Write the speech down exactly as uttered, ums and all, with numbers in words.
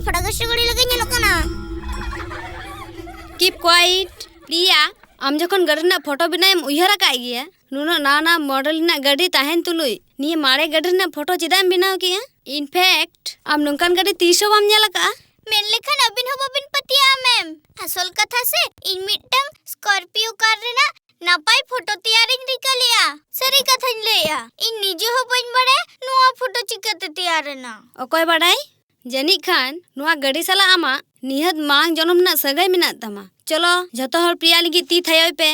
ᱯᱷᱚᱴᱟ ᱜᱟᱹᱥᱤ ᱜᱟᱹᱰᱤ ᱞᱮᱠᱟ ᱧᱮᱞᱚᱜ ᱠᱟᱱᱟ᱾ Keep quiet. ᱯᱨᱤᱭᱟ, ᱟᱢ ᱡᱚᱠᱷᱚᱱ ᱜᱟᱹᱰᱤ ᱨᱮᱱᱟᱜ ᱯᱷᱳᱴᱳ ᱵᱮᱱᱟᱣ ᱮᱢ ᱩᱭᱦᱟᱹᱨ ᱟᱠᱟᱫ ᱜᱮᱭᱟ, ᱱᱩᱱᱟᱹᱜ ᱱᱟᱣᱟ ᱱᱟᱣᱟ ᱢᱚᱰᱮᱞ ᱨᱮᱱᱟᱜ ᱜᱟᱹᱰᱤ ᱛᱟᱦᱮᱱ ᱛᱩᱞᱩᱡ ᱱᱤᱭᱟᱹ ᱢᱟᱨᱮ ᱜᱟᱹᱰᱤ ᱨᱮᱱᱟᱜ ᱯᱷᱳᱴᱳ ᱪᱮᱫᱟᱜ ᱮᱢ ᱵᱮᱱᱟᱣ ᱠᱮᱜᱼᱟ? In fact, ᱟᱢ ᱱᱚᱝᱠᱟᱱ ᱜᱟᱹᱰᱤ ᱛᱤᱥ ᱦᱚᱸ ᱵᱟᱢ ᱧᱮᱞ ᱟᱠᱟᱫᱼᱟ᱾ ᱢᱮᱱ ᱞᱮᱠᱷᱟᱱ ᱟᱹᱵᱤᱱ ᱦᱚᱸ ᱵᱟᱵᱤᱱ ᱯᱟᱹᱛᱭᱟᱹᱜᱼᱟ, ᱢᱮᱢ᱾ ᱟᱥᱚᱞ ᱠᱟᱛᱷᱟ ᱥᱮ, ᱤᱧ ᱢᱤᱫᱴᱟᱝ ᱥᱠᱚᱨᱯᱤᱭᱳ ᱠᱟᱨ ᱨᱮᱱᱟᱜ ᱱᱟᱯᱟᱭ ᱯᱷᱳᱴᱳ ᱛᱮᱭᱟᱨᱤᱧ ᱨᱤᱠᱟᱹ ᱞᱮᱜᱼᱟ᱾ ᱥᱟᱹᱨᱤ ᱠᱟᱛᱷᱟᱧ ᱞᱟᱹᱭᱮᱜᱼᱟ, ᱤᱧ ᱱᱤᱡᱮ ᱦᱚᱸ ᱵᱟᱹᱧ ᱵᱟᱲᱟᱭᱟ ᱱᱚᱣᱟ ᱯᱷᱳᱴᱳ ᱪᱤᱠᱟᱹᱛᱮ ᱛᱮᱭᱟᱨ ᱮᱱᱟ᱾ ᱚᱠᱚᱭ ᱵᱟᱰᱟᱭ, ᱡᱟᱹᱱᱤᱡ ᱠᱷᱟᱱ ᱱᱚᱣᱟ ᱜᱟᱹᱰᱤ ᱥᱟᱞᱟᱜ ᱟᱢᱟᱜ ᱱᱤᱦᱟᱹᱛ ᱢᱟᱲᱟᱝ ᱡᱚᱱᱚᱢ ᱨᱮᱱᱟᱜ ᱥᱟᱹᱜᱟᱹᱭ ᱢᱮᱱᱟᱜ ᱛᱟᱢᱟ᱾ ᱪᱚᱞᱚ, ᱡᱷᱚᱛᱚ ᱦᱚᱲ ᱯᱨᱤᱭᱟ ᱞᱟᱹᱜᱤᱫ ᱛᱤ ᱛᱷᱟᱭᱚᱭ ᱯᱮ᱾